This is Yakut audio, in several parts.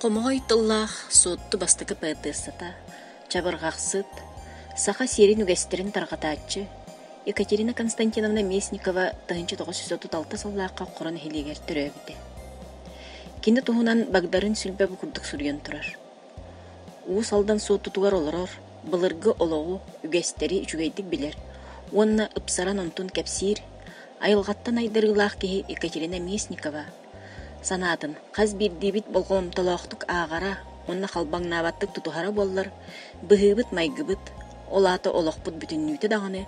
Хомоҕой тыллаах Суотту бастакы поэтессата, чабырҕахсыт, саха сиэрин үгэстэрин тарҕатааччы Екатерина Константиновна Местникова 1936 сыллаахха Хоро нэһилиэгэр төрөөбүтэ. Кини туһунан Багдарыын Сүлбэ бу курдук суруйан турар: Уус Алдан Суоттутугар олорор, былыргы олоҕу, үгэстэри үчүгэйдик билэр уонна ыпсаран онтун кэпсиир, айылҕаттан айдарыылаах киһи Екатерина Местникова санаатын хас биирдиибит болҕомтолоохтук ааҕара уонна халбаҥнаабаттык тутуһара буоллар, быһыыбыт-майгыбыт, ол аата олохпут бүтүннүүтэ даҕаны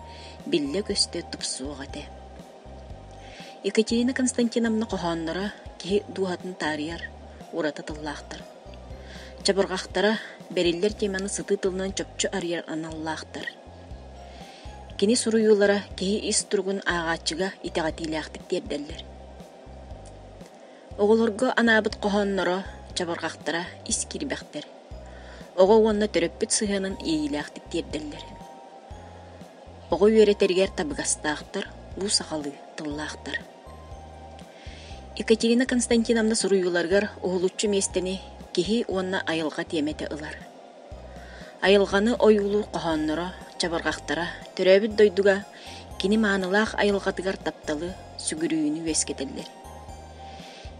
биллэ-көстө тупсуох этэ. Екатерина Константиновна хоһоонноро киһи дууһатын таарыйар ураты тыллаахтар. Чабырҕахтара бэриллэр теманы сытыы тылынан чопчу арыйар аналлаахтар. Кини суруйуулара киһи ис туругун ааҕааччыга итэҕэтиилээхтик тиэрдэллэр. Оҕолорго анаабыт хоһоонноро, чабырҕахтара ис киирбэхтэр. Оҕо уонна төрөппүт сыһыанын иэйиилээхтик тиэрдэллэр. Оҕо үөрэтэригэр табыгастаахтар, уу сахалыы тыллаахтар. Екатерина Константиновна суруйууларыгар уһулуччу миэстэни киһи уонна айылҕа тиэмэтэ ылар. Айылҕаны ойуулуур хоһоонноро, чабырҕахтара төрөөбүт дойдуга кини маанылаах айылҕатыгар тапталы, сүгүрүйүүнү үөскэтэллэр.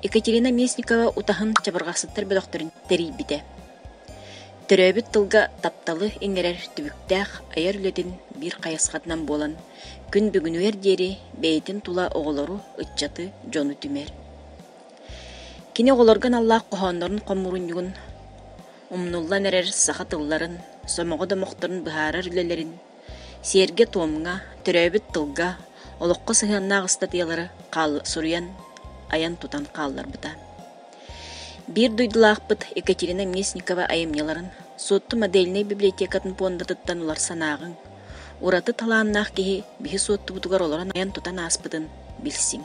Екатерина Местникова утаһын чабырҕахсыттар бөлөхтөрүн тэрийбитэ. Төрөөбүт тылга тапталы иҥэрэр түбүктээх айар үлэтин биир хайысхатынан буолан, күн бүгүнүгэр диэри бэйэтин тула оҕолору, ыччаты, дьону түмэр. Кини оҕолорго аналлаах хоһооннорун хомуурунньугун умнуллан эрэр саха тылларын, сомоҕо домохторун быһаарар үлэлэрин, сиэргэ-туомҥа, төрөөбүт тылга, олоххо сыһыаннаах ыстатыйалары суруйан, айан-тутан хаалларбыта. Биир дойдулаахпыт Екатерина Местникова айымньыларын Суотту модельнай библиотекатын пуондатыттан ылар санааҕыҥ, ураты талааннаах киһи биһи Суоттубутугар олорон айан-тутан ааспытын билсиҥ.